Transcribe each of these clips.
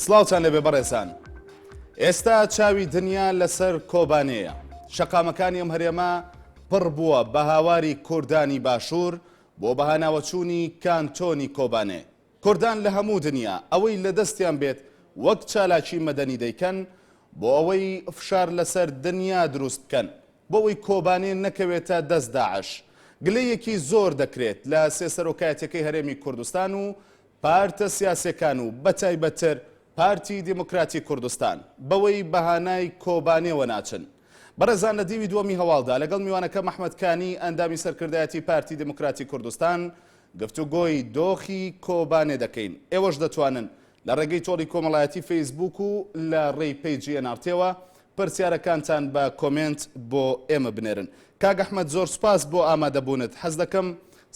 سڵاوتان لێبێ بەڕێزان. ئێستا چاوی دنیا لەسەر کۆبانێیە. شەقامەکانی ئەم هەرێمە پڕ بووە بە هاواری کوردانی باشوور بۆ بەهاناوەچوونی کانتۆنی کۆبانێ. کوردان لە هەموو دنیا ئەوەی لە دەستیان بێت وەک چالاکی مەدەنی دەیکەن بۆ ئەوەی فشار لەسەر دنیا دروست بکەن بۆ ئەوەی کۆبانێ نەکەوێتە دەست داعش. گلەیەکی زۆر دەکرێت لە سێ سەرۆکایەتیەکەی هەرێمی کوردستان و پارتە سیاسیەکان و بەتایبەتتر پارتی دیموکراتی کوردستان بەوەی بەهانای کۆبانێوە ناچن. بەڕێزان لە دیوی دووەمی هەواڵدا لەگەڵ میوانەکەم ئەحمەد کانی ئەندامی سەرکردایەتی پارتی دیموکراتی کوردستان گفتوگۆی دۆخی کۆبانێ دەکەین. ئێوەش دەتوانن لە ڕێگەی تۆڕی کۆمەڵایەتی فەیسبووک و لە ڕێی پەیجی ئێن ئاڕ تیەوە پرسیارەکانتان بە کۆمێنت بۆ ئێمە بنێرن. کاک ئەحمەد زۆر سوپاس بۆ ئامادەبوونت. حەز دەکەم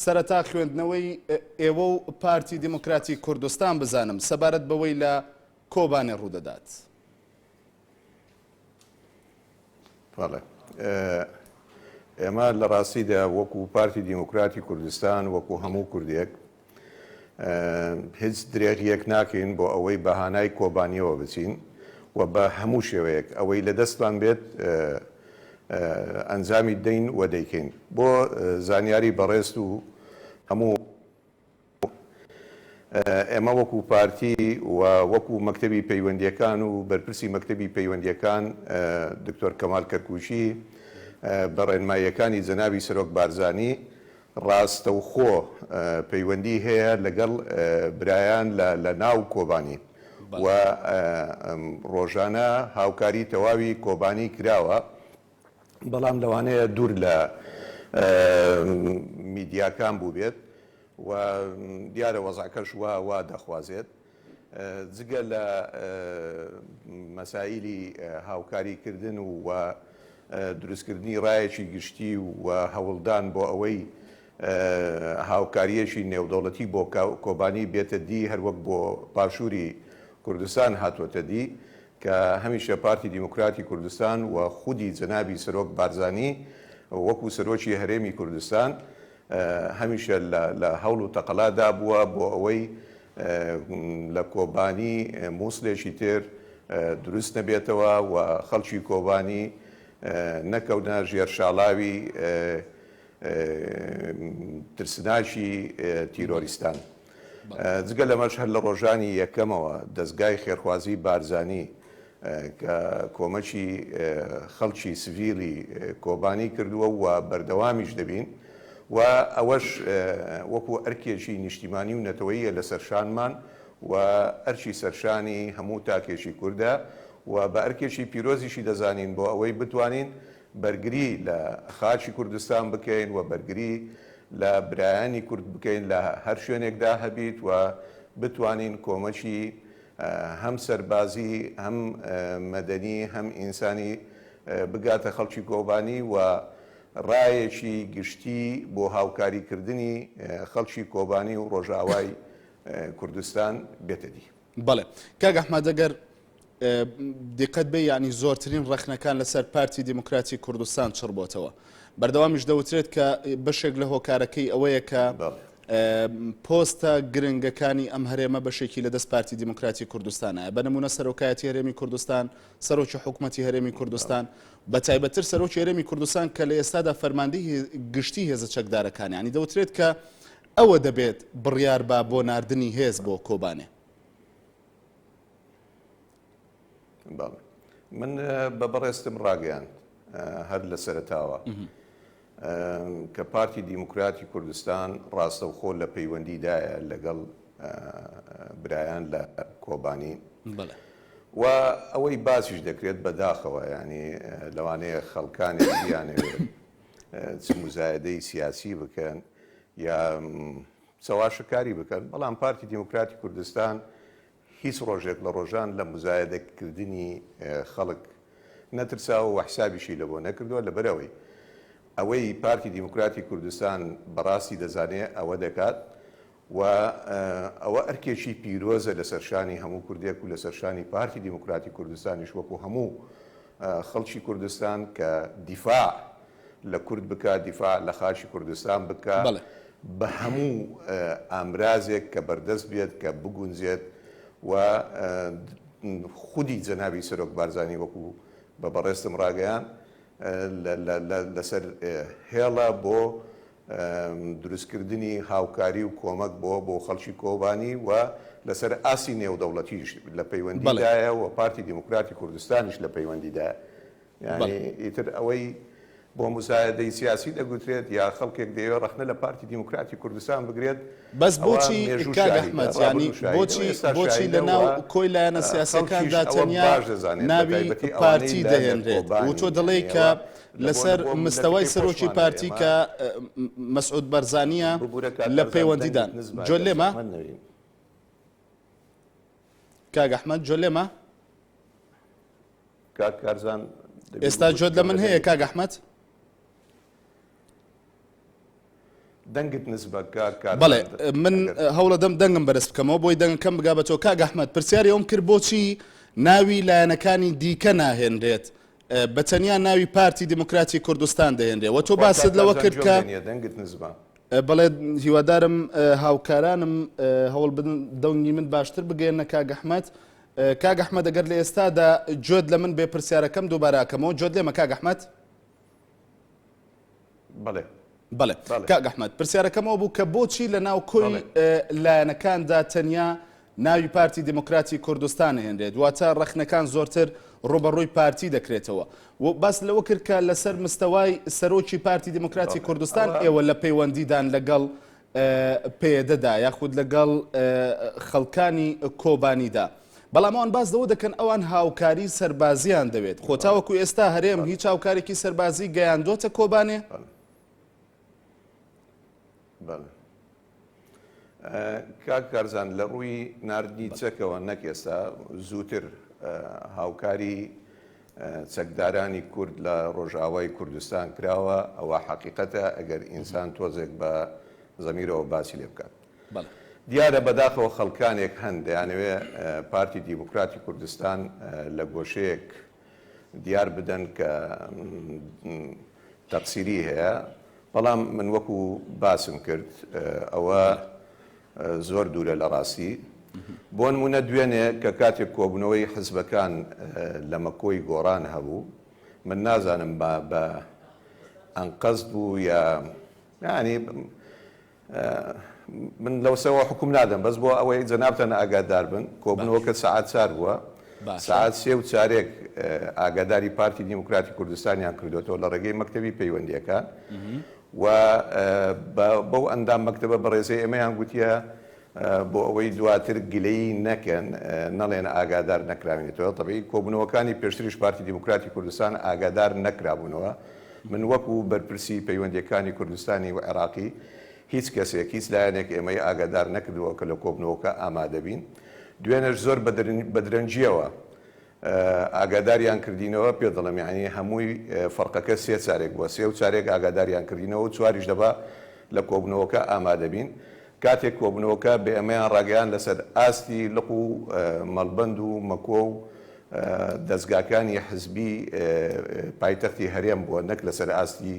سەرەتا خوێندنەوەی ئێوە و پارتی دیموکراتی کوردستان بزانم سەبارەت بەوەی لە کۆبانێ ڕوودەدات. بەڵێ ئێمە لە ڕاستیدا وەکو پارتی دیموکراتی کوردستان وەکو هەموو کوردێک هیچ درێغیەک ناکەین بۆ ئەوەی بە هانای کۆبانیەوە بچین و بە هەموو شێوەیەک ئەوەی لە دەستمان بێت ئەنجامی دەین و دەیکەین بۆ زانیاری بەڕێزت و هەموو ئێمە وەکو پارتی و وەکو مەکتەبی پەیوەندیەکان و بەرپرسی مەکتەبی پەیوەندیەکان دکتۆر کەمال کەرکوکی بە ڕێنماییەکانی جەنابی سەرۆک بارزانی ڕاستەوخۆ پەیوەندی هەیە لەگەڵ برایان لە ناو کۆبانی و ڕۆژانە هاوکاری تەواوی کۆبانی کراوە، بەڵام لەوانەیە دوور لە میدیاکان بووبێت و دیارە وەزعەکەش وا وا دەخوازێت. جگە لە مەسایلی هاوکاری کردن و دروستکردنی ڕایەکی گشتی و هەوڵدان بۆ ئەوەی هاوکارییەکی نێودەوڵەتی بۆ کۆبانی بێتە دی هەروەک بۆ باشووری کوردستان هاتووەتە دی کە هەمیشە پارتی دیموکراتی کوردستان و خودی جەنابی سەرۆک بارزانی وەکو سەرۆکی هەرێمی کوردستان هەمیشە لە هەوڵ و تەقەلادا بووە بۆ ئەوەی لە کۆبانی موسڵێکی تر دروست نەبێتەوە و خەڵکی کۆبانی نەکەونە ژێر شاڵاوی ترسناکی تیرۆریستان. جگە لەمەش هەر لە ڕۆژانی یەکەمەوە دەزگای خێرخوازی بارزانی کە کۆمەکی خەڵکی سڤیلی کۆبانی کردووە و بەردەوامیش دەبین و ئەوەش وەکو ئەرکێکی نیشتیمانی و نەتەوەییە لەسەر شانمان و ئەرکی سەرشانی هەموو تاکێکی کوردە و بە ئەرکێکی پیرۆزیشی دەزانین بۆ ئەوەی بتوانین بەرگری لە خاکی کوردستان بکەین و بەرگری لە برایانی کورد بکەین لە هەر شوێنێکدا هەبیت و بتوانین کۆمەکی هەم سەربازی هەم مەدەنی هەم ئینسانی بگاتە خەڵکی کۆبانی و ڕایەکی گشتی بۆ هاوکاری کردنی خەڵکی کۆبانی و ڕۆژئاوای کوردستان بێتە دی. بەڵێ کاک ئەحمەد ئەگەر دیقەت بێ یعنی زۆرترین ڕەخنەکان لەسەر پارتی دیموکراتی کوردستان چڕ بۆتەوە بەردەوامیش دەوترێت کە بەشێک لە هۆکارەکەی ئەوەیە کە پۆستە گرنگەکانی ئەم هەرێمە بەشێکی لە دەست پارتی دیموکراتی کوردستانە بە نمونە سەرۆکایەتی هەرێمی کوردستان سەرۆکی حکوومەتی هەرێمی کوردستان بە تایبەتتر سەرۆکی هەرێمی کوردستان کە لە ئێستادا فەرماندەی گشتی هێزە چەکدارەکان ینی دەوترێت کە ئەوە دەبێت بڕیار با بۆ ناردنی هێز بۆ کۆبانێ. بەڵێ من بە بەڕێزتم ڕاگەیاند هەر لە سەرەتاوە کە پارتی دیموکراتی کوردستان ڕاستەوخۆ لە پەیوەندیدایە لەگەڵ برایان لە کۆبانی و ئەوەی باسیش دەکرێت بەداخەوە ینی لەوانەیە خەڵکانێک بیانەوێت چ موزایەدەی سیاسی بکەن یا چەواشەکاری بکەن، بەڵام پارتی دیموکراتی کوردستان هیچ ڕۆژێک لە ڕۆژان لە موزایەدەکردنی خەڵک نەترساوە و حسابیشی لەبۆ نەکردووە، لەبەرئەوەی ئەوەی پارتی دیموکراتی کوردستان بەڕاستی دەزانێ ئەوە دەکات و ئەوە ئەرکێکی پیرۆزە لەسەر شانی هەموو کوردێک و لەسەر شانی پارتی دیموکراتی کوردستانیش وەکو هەموو خەڵکی کوردستان کە دیفاع لە کورد بکا، دیفاع لە خاکی کوردستان بکا بە هەموو ئامرازێک کە بەردەست بێت کە بگونجێت. و خودی جەنابی سەرۆک بارزانی وەکو بە بەڕێزتم ڕاگەیاند لەسەر هێڵە بۆ دروستکردنی هاوکاری و کۆمەک بۆ بۆ خەڵکی کۆبانی و لەسەر ئاستی نێودەوڵەتیش لە پەیوەندیدایە و پارتی دیموکراتی کوردستانیش لە پەیوەندیدایە. یانی ئیتر ئەوەی بۆ موزایەدەی سیاسی دەگوترێت یا خەڵکێک دەیەوێت ڕەخنە لە پارتی دیموکراتی کوردستان بگرێت، بەس ئەوە بۆچی مێژوو کاک شاهیدە، ئەحمەد یانی ڕابردوو شاهیدە و بۆچی ئێستا بۆچی شاهیدە لە و ناو کۆی لایەنە خەڵکیش سیاسیەکاندا ئەوە تەنیا باش دەزانێت بە ناوی تایبەتی ئەوانەی پارتی لە لە دەهێنرێت و تۆ کۆبانین دەڵێی یانی کە ئەوە لە بۆ لە لەسەر بۆ مستەوای میللەتەکەی سەرۆکی خۆشمانە پارتی ئێمە کە مەسعود بەرزانیە ببورە کاک لە کارزان پەیوەندیدان دەنگت نزمە جۆ ئەگەر لێمە زەحمەت نەبی. کاک ئەحمەد جۆ لێمە؟ کاک کارزان دەبی ئێستا ببوری جۆت لە گوێم من لە هەیە دەنگت کاک نییە. ئەحمەد؟ دەنگت نزمە کاک بەڵێ کارزان من ئەگەر هەوڵەدەم دەنگم بەرز بکەمەوە بۆی دەنگەکەم بگا بە تۆ کاک ئەحمەد پرسیاری ئەوم کرد بۆچی ناوی لایەنەکانی دیکە ناهێنرێت بە تەنیا ناوی پارتی دیموکراتی کوردستان دەهێنرێ وە تۆ خوا کاک باست لەوە کارزان کرد گوێم کە لێ نییە دەنگت نزمە. بەڵێ هیوادارم هاوکارانم هەوڵ بدەن دەنگی من باشتر بگەیەنە کاک ئەحمەد کاک ئەحمەد ئەگەر لە ئێستادا گوێت لە من بێ پرسیارەکەم دووبارە ئەکەمەوە گوێت لێمە کاک ئەحمەد؟ بەڵێ. بەڵێ بەڵێ. کاک ئەحمەد پرسیارەکەم ئەوە بوو کە بۆچی لە ناو کۆی بەڵێ. لایەنەکاندا تەنیا ناوی پارتی دیموکراتی کوردستان ئەهێنرێت واتە ڕەخنەکان زۆرتر ڕووبەڕووی پارتی دەکرێتەوە و باس لەوە کرد کە لەسەر مستەوای سەرۆکی پارتی دیموکراتی بەڵێ کوردستان ئەوە ئێوە لە پەیوەندیدان لەگەڵ پەیەدەدا یاخود لەگەڵ خەڵکانی کۆبانیدا بەڵام ئەوان باس لەوە دەکەن ئەوان هاوکاری سەربازیان دەوێت خۆ بەڵێ تاوەکو ئێستا هەرێم بەڵێ هیچ هاوکارێکی سەربازی گەیاندۆتە کۆبانێ؟ بەڵێ بەڵێ کاک کارزان لە ڕووی ناردنی چەکەوە نەک ئێستا زووتر هاوکاری چەکدارانی کورد لە ڕۆژئاوای کوردستان کراوە ئەوە حەقیقەتە ئەگەر ئینسان تۆزێک بە زەمیرەوە باسی لێ بکات. دیارە بەداخەوە خەڵکانێک هەن دەیانەوێ پارتی دیموکراتی کوردستان لە گۆشەیەک دیار بدەن کە تەقسیری هەیە، بەڵام من وەکو باسم کرد ئەوە زۆر دوورە لە ڕاستی. بۆ نموونە دوێنێ کە کاتێک کۆبوونەوەی حزبەکان لە مەکۆی گۆڕان هەبوو، من نازانم بە ئەنقەست بوو یا یانی من لەوسەوە حوکم نادەم بەس بۆ ئەوەی جەنابتان ئاگادار بن کۆبنەوەکە سەعات چار بووە سەعات سێ و چارێک ئاگاداری پارتی دیموکراتی کوردستانیان کردوێتەوە لە ڕێگەی مەکتەبی پەیوەندیەکان و بەو ئەندام مەکتەبە بەڕێزەی ئێمەیان گوتیە بۆ ئەوەی دواتر گلەیی نەکەن نەڵێن ئاگادار نەکراوینەتەوە تەبعی کۆبوونەوەکانی پێشتریش پارتی دیموکراتی کوردستان ئاگادار نەکرابوونەوە من وەکو بەرپرسی پەیوەندیەکانی کوردستانی و عێراقی هیچ کەسێک هیچ لایەنێک ئێمەی ئاگادار نەکردووە کە لە کۆبنەوەکە ئامادەبین دوێنێش زۆر بەدرەنگیەوە ئاگاداریان کردینەوە پێ دەڵێم یانی هەمووی فەرقەکە سێ چارێک بووە سێ و چارێک ئاگاداریان کردینەوە و چواریش دەبا لە کۆبنەوەکە ئامادەبین کاتێک کۆبنەوەکە بە ئێمەیان ڕاگەیان لەسەر ئاستی لق و مەڵبەند و مەکۆ و دەزگاکانی حزبی پایتەختی هەرێم بووە نەک لەسەر ئاستی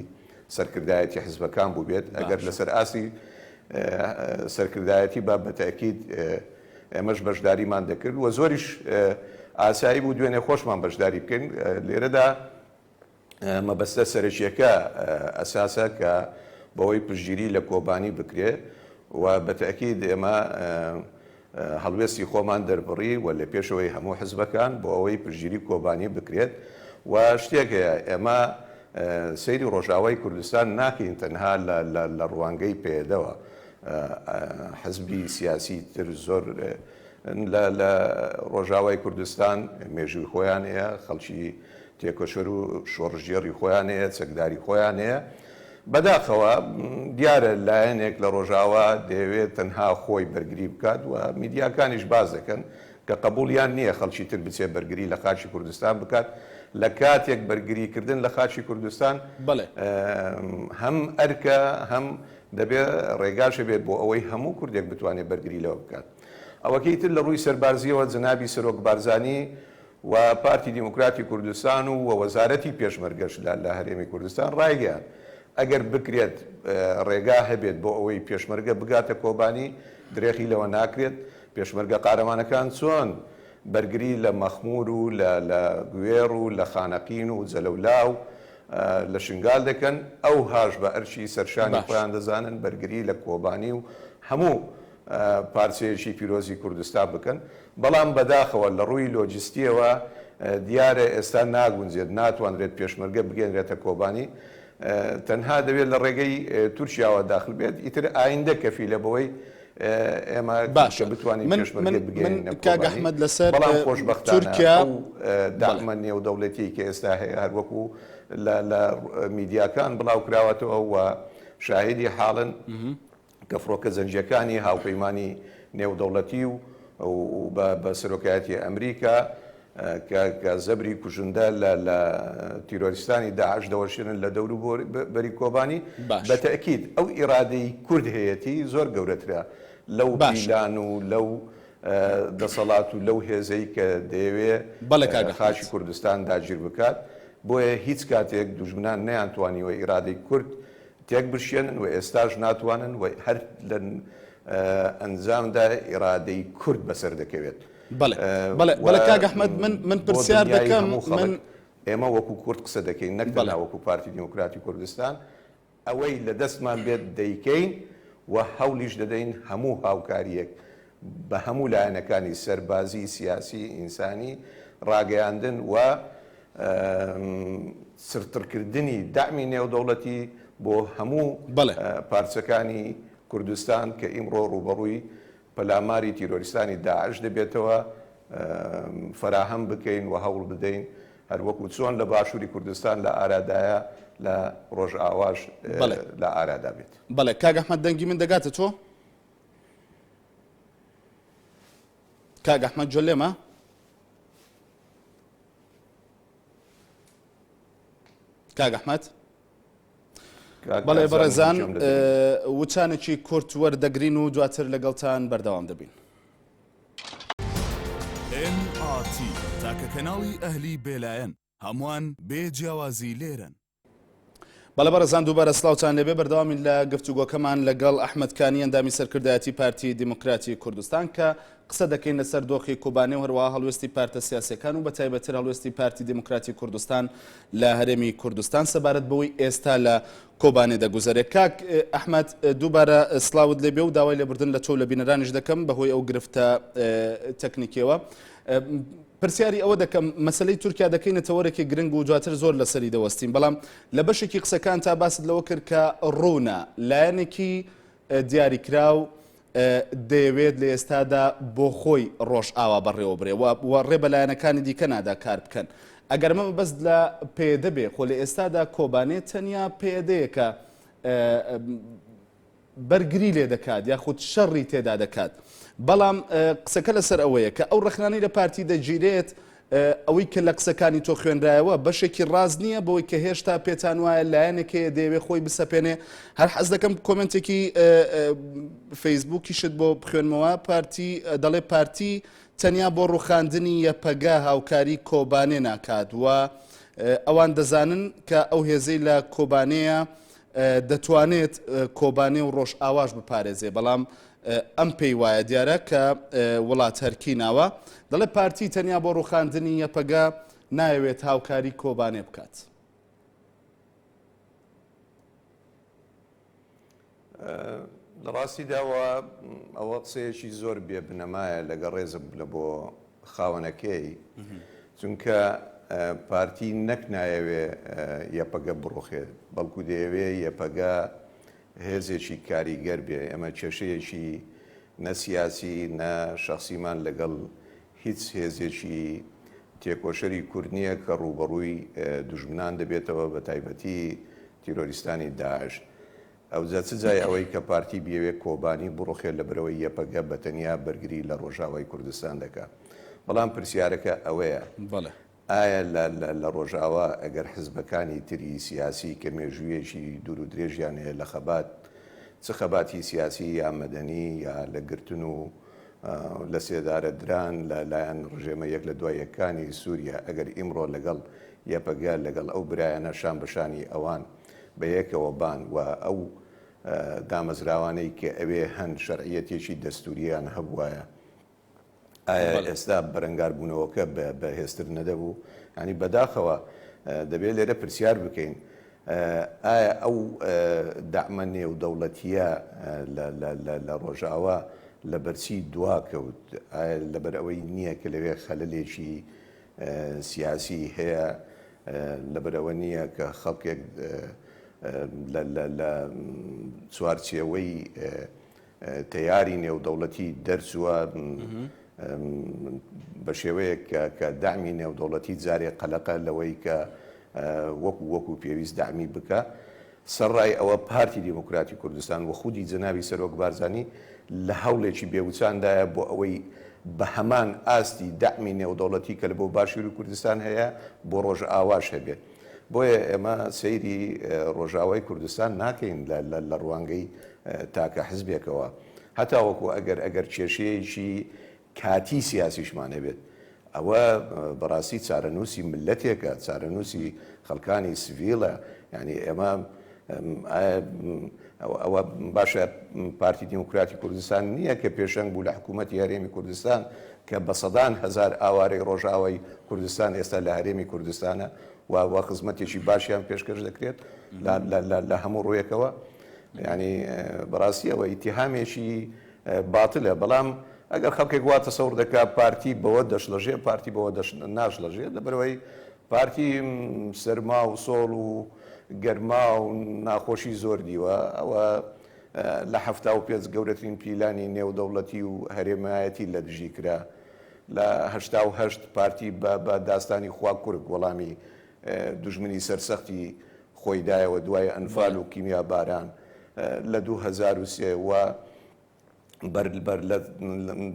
سەرکردایەتی حزبەکان بووبێت ئەگەر لەسەر ئاستی سەرکردایەتی با بەتەکید ئێمەش بەشداریمان دەکرد و زۆریش ئاسایی بوو دوێنێ خۆشمان بەشداری بکەین لێرەدا مەبەستە سەرەکیەکە ئەساسە کە بەوەی پشتگیری لە کۆبانی بکرێ و بە تەئکید ئێمە هەڵوێستی خۆمان دەربڕی و لە پێشەوەی هەموو حزبەکان بۆ ئەوەی پشتگیری کۆبانی بکرێت و شتێک هەیە ئێمە سەیری ڕۆژاوای کوردستان ناکەین تەنها لە ڕوانگەی پەیەدەوە حزبی سیاسی تر زۆر لە ڕۆژاوای کوردستان مێژووی خۆیان هەیە، خەڵکی تێکۆشەر و شۆڕشگێڕی خۆیان هەیە، چەکداری خۆیان هەیە. بەداخەوە دیارە لایەنێک لە ڕۆژاوا دەیەوێت تەنها خۆی بەرگری بکات و میدیاکانیش باس دەکەن کە قەبوڵیان نییە خەڵکی تر بچێت بەرگری لە خاکی کوردستان بکات لە کاتێک بەرگری کردن لە خاکی کوردستان هەم ئەرکە هەم دەبێ ڕێگاش هەبێت بۆ ئەوەی هەموو کوردێک بتوانێت بەرگری لەوە بکات. ئەوەکەی تر لە ڕووی سەربازییەوە جەنابی سەرۆک بارزانی و پارتی دیموکراتی کوردستان و وەزارەتی پێشمەرگەش لە لە هەرێمی کوردستان ڕایگەیاند ئەگەر بکرێت ڕێگا هەبێت بۆ ئەوەی پێشمەرگە بگاتە کۆبانی درێخی لەوە ناکرێت. پێشمەرگە قارەمانەکان چۆن بەرگری لە مەخمور و لە لە گوێڕ و لە خانەقین و جەلەولا و لە شنگال دەکەن، ئەوهاش بە ئەرکی سەرشانی باش. خۆیان دەزانن بەرگری لە کۆبانی و هەموو پارچەیەکی پیرۆزی کوردستان بکەن، بەڵام بەداخەوە لە ڕووی لۆجستییەوە دیارە ئێستا ناگونجێت، ناتوانرێت پێشمەرگە بگەیەنرێتە کۆبانی، تەنها دەبێت لە ڕێگەی تورکیاوە داخل بێت، ئیتر ئایندە کەفیلە بەوەی ئێمە کە باشە بتوانین من من پێشمەرگە من بگەیەنینە کاک کۆبانی، ئەحمەد لەسەر بەڵام خۆشبەختانە تورکیا ئەو بەڵێ. دەعمە نێودەوڵەتیەی کە ئێستا هەیە هەروەکو لە لە میدیاکان بڵاوکراوەتەوە و شاهیدی حاڵن، کە فڕۆکە جەنگییەکانی هاوپەیمانی نێودەوڵەتی و بە سەرۆکایەتی ئەمریکا کە کە زەبری کوژندە لە لە تیرۆریستانی داعش دەوەشێنن لە دەور و بەری کۆبانی، باش. بە تەئکید ئەو ئیرادەی کورد هەیەتی زۆر گەورەترە لەو باشە. پیلان و لەو دەسەڵات و لەو هێزەی کە دەیەوێ بەڵێ کاک ئەحمەد. خاکی کوردستان داگیر بکات، بۆیە هیچ کاتێک دوژمنان نەیانتوانیوە ئیرادەی کورد تێک بشکێنن و ئێستاش ناتوانن و هەر لە ئەنجامدا ئیرادەی کورد بەسەر دەکەوێت بەڵێ بەڵێ و بەڵێ کاک ئەحمەد من من بۆ پرسیار دڵنیایی دەکەم هەموو من خەڵک ئێمە وەکو کورد قسە دەکەین نەک بەڵێ تەنها وەکو پارتی دیموکراتی کوردستان ئەوەی لە دەستمان بێت دەیکەین و هەوڵیش دەدەین هەموو هاوکارییەک بە هەموو لایەنەکانی سەربازی، سیاسی، ئینسانی، ڕاگەیاندن و چڕترکردنی دەعمی نێودەوڵەتی بۆ هەموو بەڵێ. پارچەکانی کوردستان کە ئیمڕۆ ڕووبەڕووی پەلاماری تیرۆریستانی داعش دەبێتەوە فەراهەم بکەین و هەوڵ بدەین هەروەکو چۆن لە باشووری کوردستان لە ئارادایە لە ڕۆژئاواش بەڵێ. لە ئارادا بێت. بەڵێ کاک ئەحمەد دەنگی من دەگاتە تۆ؟ کاک ئەحمەد جۆ لێمە؟ کاک ئەحمەد؟ بەڵێ بەڕێزان وچانێکی کورت وەردەگرین و دواتر لەگەڵتان بەردەوام دەبین. NRT تاکە کەناڵی ئەهلی بێلایەن هەمووان بێ جیاوازی لێرەن. بەڵێ بەڕێزان دووبارە سڵاوتان لێبێ بەردەوامین لە گفتوگۆکەمان لەگەڵ ئەحمەد کانی ئەندامی سەرکردایەتی پارتی دیموکراتی کوردستان کە قسە دەکەین لەسەر دۆخی کوبانێ و هەروەها هەڵوێستی پارتە سیاسیەکان و بەتایبەتتر هەڵوێستی پارتی دیموکراتی کوردستان لە هەرێمی کوردستان سەبارەت بەوەی ئێستا لە کۆبانێ دەگوزەرێ. کاک ئەحمەد دووبارە سڵاوت لێبێ و داوای لێبوردن لە تۆ و لە بینەرانیش دەکەم بەهۆی ئەو گرفتە تەکنیکیەوە. پرسیاری ئەوە دەکەم مەسەلەی تورکیا دەکەینە تەوەرێکی گرنگ و دواتر زۆر لەسەری دەوەستین بەڵام لە بەشێکی قسەکان تا باست لەوە کرد کە ڕوونە لایەنێکی دیاریکراو دەیەوێت لە ئێستادا بۆ خۆی ڕۆژئاوا بەڕێوەبرێ و ڕێ بە لایەنەکانی دیکە نادا کار بکەن. ئەگەر ئەمە مەبەست لە پەیەدە بێ، خۆ لە ئێستادا کۆبانێ تەنیا پەیەدەیە کە بەرگری لێ دەکات یاخود شەڕی تێدا دەکات. بەڵام قسەکە لەسەر ئەوەیە کە ئەو ڕەخنانەی لە پارتی دەگیرێت ئەوەی کە لە قسەکانی تۆ خوێنرایەوە بەشێکی ڕاست نییە بەوەی کە هێشتا پێتان وایە لایەنێک هەیە دەیەوێ خۆی بسەپێنێ هەر حەز دەکەم کۆمنتێکی فەیسبووکیشت بۆ بخوێنمەوە پارتی دەڵێ پارتی تەنیا بۆ ڕوخاندنی یەپەگە هاوکاری کۆبانێ ناکات و ئەوان دەزانن کە ئەو هێزەی لە کۆبانەیە دەتوانێت کۆبانێ و ڕۆژئاواش بپارێزێ بەڵام ئەم پێی وایە دیارە کە وڵات هەرکی ناوە دەڵێ پارتی تەنیا بۆ ڕوخاندنی یەپەگە نایەوێت هاوکاری کۆبانێ بکات. لە ڕاستیدا ئەوە قسەیەکی زۆر بێ بنەمایە لەگەڵ ڕێزم لە بۆ خاوەنەکەی چونکە پارتی نەک نایەوێ یەپەگە بڕوخێت بەڵکو دەیەوێ یەپەگە هێزێکی کاریگەر بێ، ئێمە کێشەیەکی نە سیاسی نە شەخسیمان لەگەڵ هیچ هێزێکی تێکۆشەری کورد نییە کە ڕووبەڕووی دوژمنان دەبێتەوە بە تایبەتی تیرۆریستانی داعش. ئەوجا چ جای ئەوەی کە پارتی بیەوێ کۆبانی بڕوخێ لەبەرئەوەی یەپەگە بەتەنیا بەرگری لە ڕۆژاوای کوردستان دەکا. بەڵام پرسیارەکە ئەوەیە بەڵێ. ئایا لە لە ڕۆژئاوا ئەگەر حزبەکانی تری سیاسی کە مێژوویەکی دوور و درێژیان هەیە لە خەبات چ خەباتی سیاسی یا مەدەنی یا لە گرتن و لە سێدارە دران لە لایەن ڕژێمە یەک لە دوای یەکانی سووریا ئەگەر ئیمڕۆ لەگەڵ یەپەگە لەگەڵ ئەو برایانە شان بە شانی ئەوان بە یەکەوە بان و ئەو دامەزراوانەی کە ئەوێ هەن شەرعیەتێکی دەستووریان هەبوایە. ئایا ئێستا بەرەنگاربوونەوەکە بەهێزتر نەدەبوو؟ یانی بەداخەوە دەبێت لێرە پرسیار بکەین ئایا ئەو دەعمە نێودەوڵەتییە لە ڕۆژاوا لەبەرچی دواکەوت؟ ئایا لەبەر ئەوەی نییە کە لەوێ خەلەلێکی سیاسی هەیە؟ لەبەر ئەوە نییە کە خەڵکێک لە چوارچێوەی تەیاری نێودەوڵەتی دەرچووە بە شێوەیەک کە دەعمی نێودەوڵەتی جارێ قەلەقە لەوەی کە وەکو وەکو پێویست دەعمی بکا. سەرڕای ئەوە پارتی دیموکراتی کوردستان و خودی جەنابی سەرۆک بارزانی لە هەوڵێکی بێوچاندایە بۆ ئەوەی بە هەمان ئاستی دەعمی نێودەوڵەتی کە لە بۆ باشووری کوردستان هەیە بۆ ڕۆژئاواش هەبێت. بۆیە ئێمە سەیری ڕۆژئاوای کوردستان ناکەین لە ڕوانگەی تاکە حزبێکەوە. هەتاوەکو ئەگەر ئەگەر کێشەیەکی کاتی سیاسیشمان هەبێت ئەوە بەڕاستی چارەنووسی مللەتێکە، چارەنووسی خەڵکانی سڤیلە، یانی ئێمە ئەوە باشە پارتی دیموکراتی کوردستان نییە کە پێشەنگ بوو لە حکوومەتی هەرێمی کوردستان کە بە سەدان هەزار ئاوارەی ڕۆژئاوای کوردستان ئێستا لە هەرێمی کوردستانە و و خزمەتێکی باشیان پێشکەش دەکرێت لە هەموو ڕوویەکەوە ینی بەڕاستی ئەوە ئیتیهامێکی باتلە بەڵام ئەگەر خەڵکێک وا تەسەور دەکات پارتی بەوە دەشڵەژێ پارتی بەوە ناشڵەژێت لەبەرئەوەی پارتی سەرما و سۆڵ و گەرما و ناخۆشی زۆر دیوە ئەوە لە 75 گەورەترین پیلانی نێودەوڵەتی و هەرێمایەتی لە دژی کرا لە 88 پارتی بە داستانی خوا کورک وەڵامی دوژمنی سەرسەختی خۆی دایەوە دوای ئەنفال و کیمیاباران لە 2003 و بەر بەر لە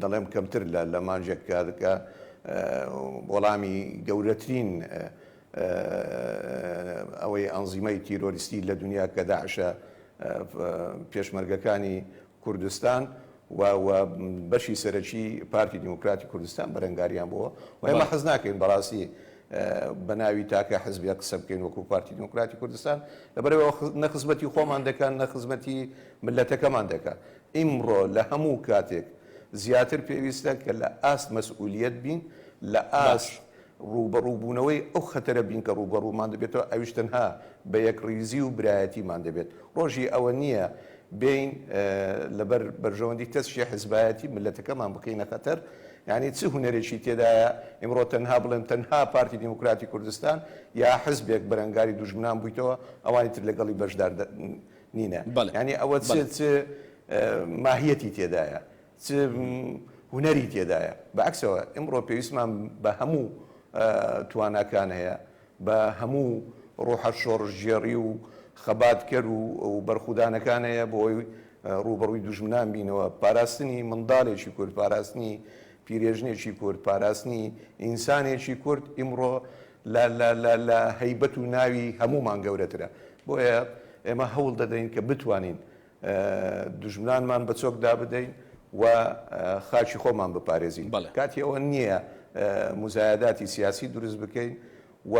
دەڵێم کەمتر لە لە مانگێک کە کە وەڵامی گەورەترین ئەوەی ئەنزیمەی تیرۆریستی لە دنیا کە داعشە پێشمەرگەکانی کوردستان و و بەشی سەرەکی پارتی دیموکراتی کوردستان بەرەنگاریان بووە و ئێمە حەز ناکەین بەڕاستی بە ناوی تاکە حزبێک قسە بکەین وەکو پارتی دیموکراتی کوردستان لەبەرەوە نە خزمەتی خۆمان دەکەن نە خزمەتی مللەتەکەمان دەکا. ئیمڕۆ لە هەموو کاتێک زیاتر پێویستە کە لە ئاست مەسئولیەت بین، لە ئاست ڕووبەڕووبوونەوەی ئەو خەتەرە بین کە ڕووبەڕوومان دەبێتەوە، ئەویش تەنها بە یەکڕیزی و برایەتیمان دەبێت. ڕۆژی ئەوە نییە بێین لەبەر بەرژەوەندی تەسکی حزبایەتی مللەتەکەمان بخەینە خەتەر. یانی چ هونەرێکی تێدایە ئیمڕۆ تەنها بڵێن تەنها پارتی دیموکراتی کوردستان یا حزبێک بەرەنگاری دوژمنان بوویتەوە ئەوانی تر لەگەڵی بەشدار نینە بەڵێ یانی ئەوە چ بەڵێ. چ ماهیەتی تێدایە چ هونەری تێدایە بە عەکسەوە ئیمڕۆ پێویستمان بە هەموو تواناکان هەیە بە هەموو ڕۆحە شۆڕشگێڕی و خەباتکەر و بەرخودانەکان هەیە بۆ ئەوەی ڕووبەڕووی دوژمنان بینەوە پاراستنی منداڵێکی کورد پاراستنی پیرێژنێکی کورد پاراستنی ئینسانێکی کورد ئیمڕۆ لە لە لە لە هەیبەت و ناوی هەموومان گەورەترە. بۆیە ئێمە هەوڵ دەدەین کە بتوانین دوژمنانمان بە چۆکدا بدەین و خاکی خۆمان بپارێزین. بەڵێ. کاتی ئەوە نییە موزایەداتی سیاسی دروست بکەین و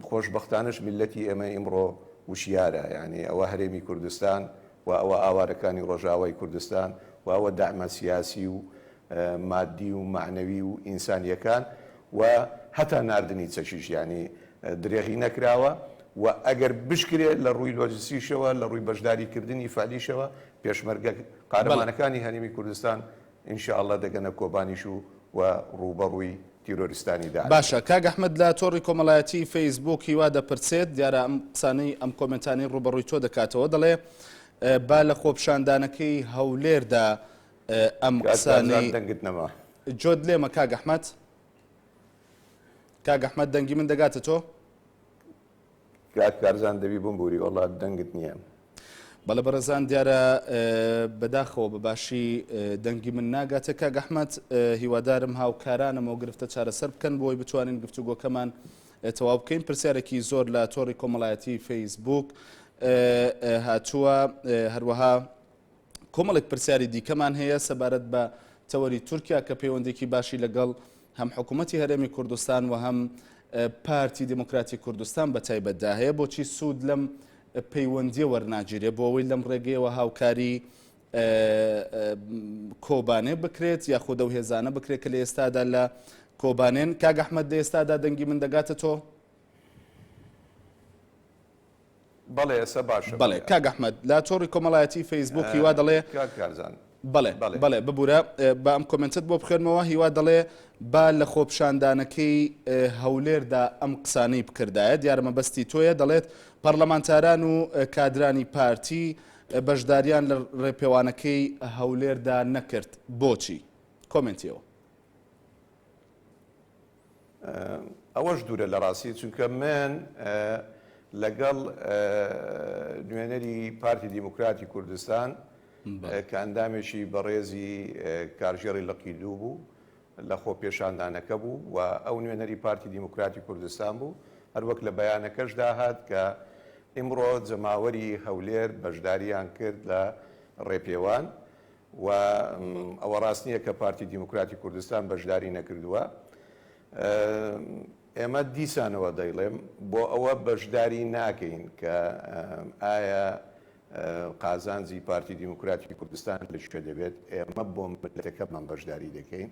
خۆشبەختانەش میللەتی ئێمە ئیمڕۆ وشیارە. یانی ئەوە هەرێمی کوردستان و ئەوە ئاوارەکانی ڕۆژئاوای کوردستان و ئەوە دەعمە سیاسی و مادی و مەعنەوی و ئینسانیەکان و هەتا ناردنی چەکیش یانی درێغی نەکراوە و ئەگەر بشکرێ لە ڕووی لۆجستیشەوە لە ڕووی بەشداری کردنی فعلیشەوە پێشمەرگە قارەمانەکانی هەرێمی کوردستان ان شاء اللە دەگەنە کۆبانیش و و ڕووبەڕووی تیرۆریستانی داعش باشە کاک ئەحمەد لە تۆڕی کۆمەڵایەتی فەیسبووک هیوا دەپرسێت دیارە ئەم قسانەی ئەم کۆمێنتانەی ڕووبەڕووی تۆ دەکاتەوە دەڵێ با لە خۆپیشاندانەکەی هەولێردا ئەم کاک کارزان قسانەی دەنگت نەما. جۆت لێمە کاک ئەحمەد کاک ئەحمەد دەنگی من دەگاتە تۆ؟ کاک کارزان دەبی بمبوری وەڵا دەنگت نییە. بەڵێ بەڕێزان دیارە بەداخەوە بە باشی دەنگی من ناگاتە کاک ئەحمەد هیوادارم هاوکارانم ئەو گرفتە چارەسەر بکەن بۆی بتوانین گفتوگۆکەمان تەواو بکەین پرسیارێکی زۆر لە تۆڕی کۆمەڵایەتی فەیسبوک هاتووە هەروەها کۆمەڵێک پرسیاری دیکەمان هەیە سەبارەت بە تەوەری تورکیا کە پەیوەندێکی باشی لەگەڵ هەم حکوومەتی هەرێمی کوردستان و هەم پارتی دیموکراتی کوردستان بە تایبەتدا هەیە بۆچی سوود لەم پەیوەندیە وەرناگیرێ بۆ ئەوەی لەم ڕێگەیەوە هاوکاری کۆبانێ بکرێت یاخود ئەو هێزانە بکرێت کە لە ئێستادا لە کۆبانێن. کاک ئەحمەد لە ئێستادا دەنگی من دەگاتە تۆ؟ بەڵێ ئێستا باشە. بەڵێ کاک ئەحمەد لە تۆڕی کۆمەڵایەتی فەیسبوک هیوا دەڵێ کاک کارزان. بەڵێ بەڵێ ببورە با ئەم کۆمێنتت بۆ بخوێنمەوە هیوا دەڵێ با لە خۆپشاندانەکەی هەولێردا ئەم قسانەی بکردایە دیارە مەبەستی تۆیە دەڵێت پەرلەمانتاران و کادرانی پارتی بەشداریان لە ڕێپێوانەکەی هەولێردا نەکرد بۆچی؟ کۆمێنتیەوە. ئەوەش دوورە لە ڕاستی چونکە من لەگەڵ نوێنەری پارتی دیموکراتی کوردستان کە ئەندامێکی بەڕێزی کارگێڕی لقی دوو بوو لە خۆپێشاندانەکە بوو و ئەو نوێنەری پارتی دیموکراتی کوردستان بوو هەروەک لە بەیانەکەشدا هات کە ئیمڕۆ جەماوەری هەولێر بەشداریان کرد لە ڕێپێوان و ئەوە ڕاست نییە کە پارتی دیموکراتی کوردستان بەشداری نەکردووە. ئێمە دیسانەوە دەیڵێم بۆ ئەوە بەشداری ناکەین کە ئایا قازانجی پارتی دیموکراتی کوردستان لە کوێ دەبێت، ئێمە بۆ میللەتەکەمان بەشداری دەکەین.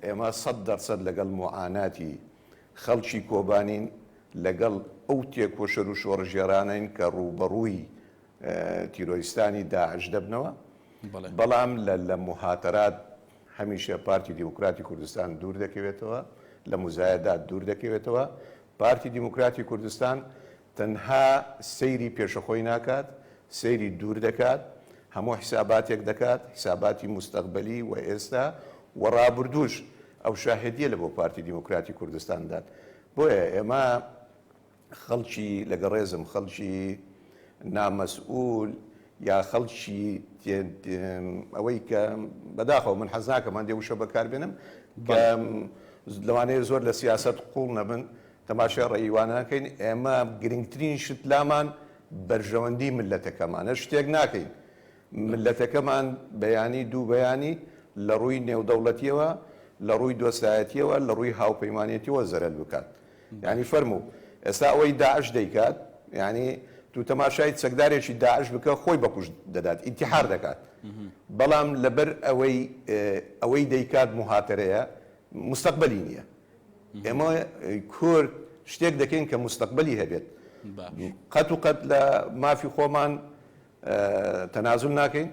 ئێمە 100% لەگەڵ موعاناتی خەڵکی کۆبانین، لەگەڵ ئەو تێکۆشەر و شۆڕشگێڕانەین کە ڕووبەڕووی تیرۆریستانی داعش دەبنەوە، بەڵام لە لە موهاتەرات هەمیشە پارتی دیموکراتی کوردستان دوور دەکەوێتەوە، لە موزایەدات دوور دەکەوێتەوە. پارتی دیموکراتی کوردستان تەنها سەیری پێشەخۆی ناکات، سەیری دوور دەکات، هەموو حیساباتێک دەکات، حیساباتی موستەقبەلی و ئێستا و ڕابردووش ئەو شاهێدیە لە بۆ پارتی دیموکراتی کوردستان دات. بۆیە ئێمە خەڵکی لەگە ڕێزم خەڵکی نامەسئول یا خەڵکی ئەوەی کە بەداخەوە من حەز ناکەم هەندێ وشە بەکاربێنم کە لەوانەیە زۆر لە سیاسەت قوڵ نەبن تەماشای ڕەئی وان ناکەین ئێمە گرنگترین شت لامان بەرژەوەندی ملەتەکەمانە شتێک ناکەین ملەتەکەمان بەیانی دوو بەیانی لە ڕووی نێودەوڵەتیەوە لە ڕووی دۆستایەتیەوە لە ڕووی هاوپەیمانێتیەوە زەرەر بکات یانی فەرموو ئێستا ئەوەی داعش دەیکات یانی تو تەماشای چەکدارێکی داعش بکە خۆی بەکوشت دەدات ئینتیحار دەکات بەڵام لەبەر ئەوەی ئەوەی دەیکات موهاتەرەیە مستەقبەلی نییە ئێمە کورد شتێک دەکەین کە مستەقبەلی هەبێت قەت و قەت لە مافی خۆمان تەنازول ناکەین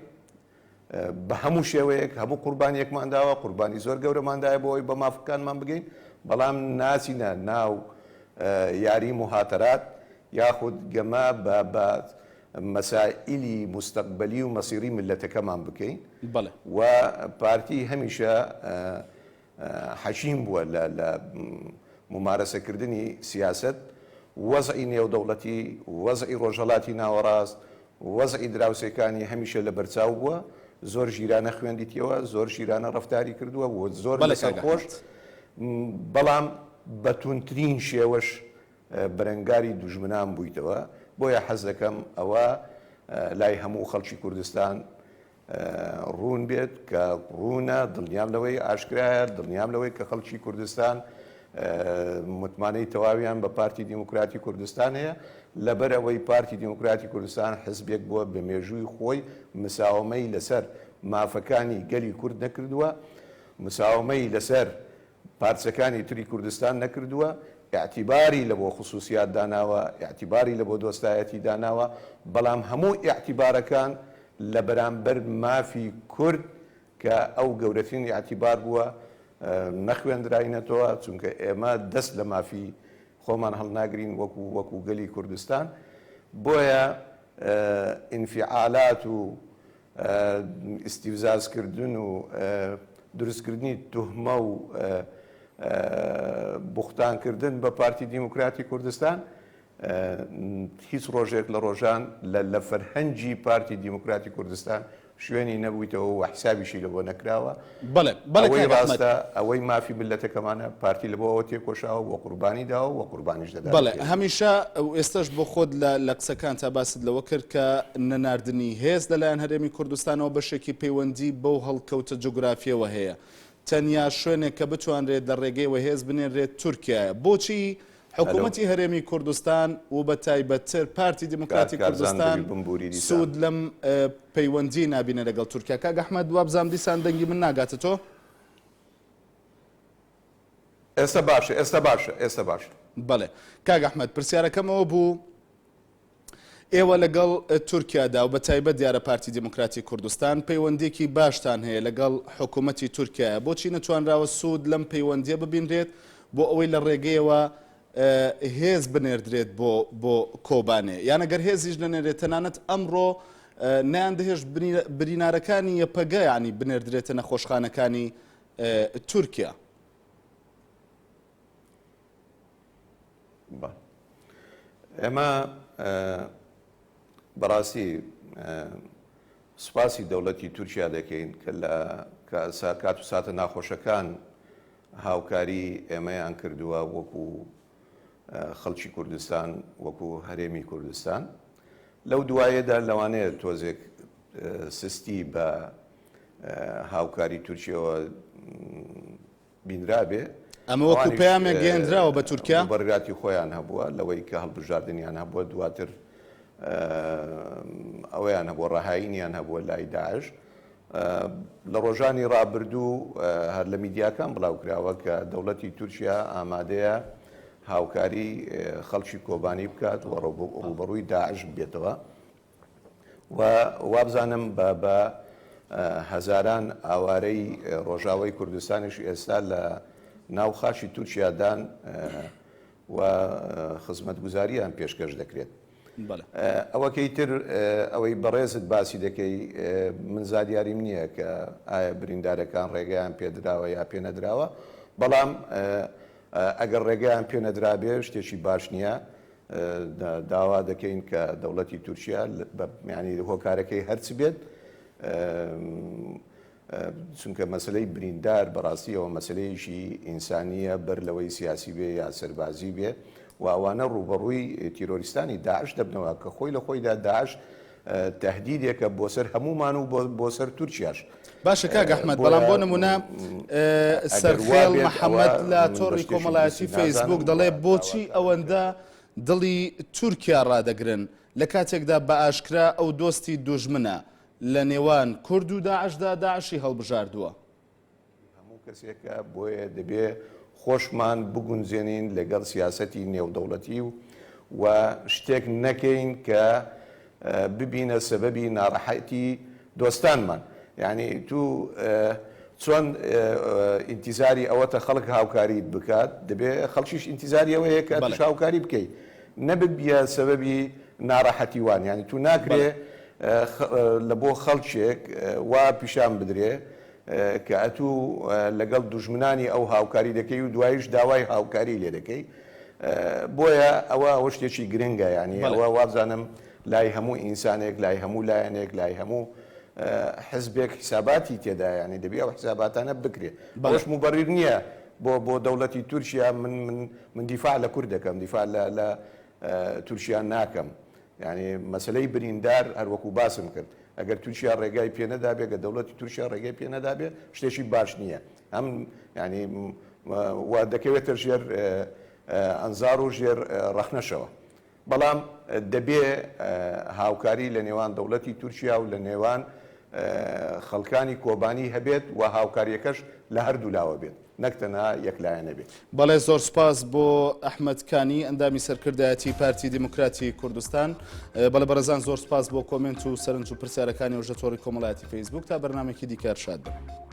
بە هەموو شێوەیەک هەموو قوربانیەکمان داوە، قوربانی زۆر گەورەمان دایە بۆ ئەوەی بە مافەکانمان بگەین، بەڵام ناچینە ناو یاری موهاتەرات یاخود گەمە بە بە مەسائیلی موستەقبەلی و مەسیری میللەتەکەمان بکەین و پارتی هەمیشە حەکیم بووە لە لە مومارەسەکردنی سیاسەت، وەزعی نێودەوڵەتی، وەزعی ڕۆژهەڵاتی ناوەڕاست، وەزعی دراوسێکانی هەمیشە لە بەرچاو بووە، زۆر ژیرانە خوێندیتیەوە، زۆر ژیرانە ڕەفتاری کردووە و زۆر بەڵێ کاک لەسەرخۆش، ئەحمەد. بەڵام بە توندترین شێوەش بەرەنگاری دوژمنان بوویتەوە، بۆیە حەز دەکەم ئەوە لای هەموو خەڵکی کوردستان ڕوون بێت کە ڕوونە، دڵنیام لەوەی ئاشکرایە، دڵنیام لەوەی کە خەڵکی کوردستان متمانەی تەواویان بە پارتی دیموکراتی کوردستان هەیە، لەبەر ئەوەی پارتی دیموکراتی کوردستان حزبێک بووە بە مێژووی خۆی مساوەمەی لەسەر مافەکانی گەلی کورد نەکردووە، مساوەمەی لەسەر پارچەکانی تری کوردستان نەکردووە، ئیعتیباری لە بۆ خسوسیات داناوە، ئیعتیباری لە بۆ دۆستایەتی داناوە، بەڵام هەموو ئیعتیبارەکان لە بەرامبەر مافی کورد کە ئەو گەورەترین ئیعتیبار بووە نەخوێندراینەتەوە، چونکە ئێمە دەست لە مافی خۆمان هەڵناگرین وەکو وەکو گەلی کوردستان، بۆیە ئینفیعالات و ئیستیفزازکردن و دروستکردنی توهمە و بوختانکردن بە پارتی دیموکراتی کوردستان هیچ ڕۆژێک لە ڕۆژان لە فەرهەنگی پارتی دیموکراتی کوردستان شوێنی نەبوویتەوە و حسابیشی لەبۆ نەکراوە. بەڵێ بەڵێ ئەوەی کاک ئەحمەد. ڕاستە ئەوەی مافی میللەتەکەمانە پارتی لەبۆ ئەوە تێکۆشاوە و قوربانی داوە و قوربانیش دەدات بەڵێ پێی. هەمیشە و ئێستەش بۆ خۆت لە لە قسەکانتا باست لەوە کرد کە نەناردنی هێز لەلایەن هەرێمی کوردستانەوە بەشێکی پەیوەندی بەو هەڵکەوتە جوگرافیەوە هەیە. تەنیا شوێنێک کە بتوانرێت لە ڕێگەیەوە هێز بنێنرێت تورکیایە. بۆچی حکوومەتی هەرێمی کوردستان و بە تایبەتتر پارتی دیموکراتی کوردستان سوود لەم پەیوەندی نابینە لەگەڵ تورکیا کاک ئەحمەد وابزانم دیسان دەنگی من ناگاتە تۆ؟ ئێستا باشە ئێستا باشە ئێستا باشە. بەڵێ کاک ئەحمەد پرسیارەکەم ئەوە بوو ئێوە لەگەڵ تورکیادا و بەتایبەت دیارە پارتی دیموکراتی کوردستان پەیوەندیەکی باشتان هەیە لەگەڵ حکوومەتی تورکایە بۆچی نەتوانراوە سوود لەم پەیوەندیە ببینرێت بۆ ئەوەی لە ڕێگەیەوە هێز بنێردرێت بۆ بۆ کۆبانێ یان ئەگەر هێزیش نەنێرێت تەنانەت ئەمڕۆ نەیان دەهێشت برینارەکانی یەپەگە ینی بنێردرێتە نەخۆشخانەکانی تورکیا. ئێمە بەڕاستی سوپاسی دەوڵەتی تورکیا دەکەین کە لە کات و ساتە ناخۆشەکان هاوکاری ئێمەیان کردووە وەکو خەڵکی کوردستان وەکو هەرێمی کوردستان لەو دوایەدا لەوانەیە تۆزێک سستی بە هاوکاری تورکیەوە بینرابێ. ئەمە وەکو پەیامێک گەیەندراوە بە تورکیا؟ موبەرراتی خۆیان هەبووە لەوەی کە هەڵبژاردنیان هەبووە دواتر ئەوەیان هەبووە ڕەهاینیان هەبووە لای داعش. لە ڕۆژانی ڕابردوو هەر لە میدیاکان بڵاوکراوە کە دەوڵەتی تورکیا ئامادەیە هاوکاری خەڵکی کۆبانی بکات و ڕووبەڕووی داعش بێتەوە. و وابزانم بە بە هەزاران ئاوارەی ڕۆژاوای کوردستانیش ئێستا لە ناو خاکی تورکیادان و خزمەتگوزاریان پێشکەش دەکرێت. ئەوەکەی تر ئەوەی بەڕێزت باسی دەکەی من زانیاریم نییە کە ئایا بریندارەکان ڕێگەیان پێدراوە یا پێ نەدراوە بەڵام ئەگەر ڕێگەیان پێ نەدرابێ شتێکی باش نییە داوا دەکەین کە دەوڵەتی تورکیا ینی هۆکارەکەی هەرچ بێت چونکە مەسلەی بریندار بەڕاستیەوە مەسلەیەکی ئینسانیە بەر لەوەی سیاسی بێ یا سەربازی بێ و ئەوانە ڕووبەڕووی تیرۆریستانی داعش دەبنەوە کە خۆی لە خۆیدا داعش تهدیدێکە بۆ سەر هەمومان و بۆ سەر تورکیاش. باشە کاک ئەحمەد بەڵام بۆ نمونە سەرخێڵ محەممەد لە تۆڕی کۆمەڵایەتی فەیسبوک دەڵێ بۆچی ئەوەندە دڵی تورکیا ڕادەگرن لە کاتێکدا بە ئاشکرا ئەو دۆستی دوژمنە لە نێوان کورد و داعشدا داعشی هەڵبژاردووە. هەموو کەسێکە، بۆیە دەبێ خۆشمان بگونجێنین لەگەڵ سیاسەتی نێودەوڵەتی و و شتێک نەکەین کە ببینە سەبەبی ناڕەحەتی دۆستانمان. یانی تو چۆن ئینتیزاری ئەوەتە خەڵک هاوکاریت بکات، دەبێ خەڵکیش ئینتیزاری ئەوەیە کە توش هاوکاری بکەی، نەببیە سەبەبی ناڕەحەتی وان. یانی تو ناکرێ لە بۆ خەڵکێک وا پیشان بدرێ کە ئەتوو لەگەڵ دوژمنانی ئەو هاوکاری دەکەی و دواییش داوای هاوکاری لێ دەکەی بۆیە ئەوە ئەوە شتێکی گرنگە یانی ئەوە وابزانم لای هەموو ئینسانێک لای هەموو لایەنێک لای هەموو حزبێک حیساباتی تێدا یانی دەبی ئەو حیساباتانە بکرێ بەڵش موبەریر نییە بۆ بۆ دەوڵەتی تورکیا من من من دیفاع لە کورد دەکەم دیفاع لە لە تورکیا ناکەم یانی مەسەلەی بریندار هەر وەکو باسم کرد ئەگەر تورکیا ڕێگای پێ نەدابێ گە دەوڵەتی تورکیا ڕێگای پێ نەدابێ شتێکی باش نییە ئەم یانی و دەکەوێتە ژێر ئەنزار و ژێر ڕەخنەشەوە بەڵام دەبێ هاوکاری لە نێوان دەوڵەتی تورکیا و لە نێوان خەڵکانی کۆبانی هەبێت و هاوکاریەکەش لە هەردوو لاوە بێت. نەک تەنها یەک لایەنە بێت. بەڵێ زۆر سوپاس بۆ ئەحمەد کانی ئەندامی سەرکردایەتی پارتی دیموکراتی کوردستان. بەڵێ بەڕێزان زۆر سوپاس بۆ کۆمێنت و سەرنج و پرسیارەکانی وژە تۆڕی کۆمەڵایەتی فەیسبوک تا بەرنامەیەکی دیکە شاد بن.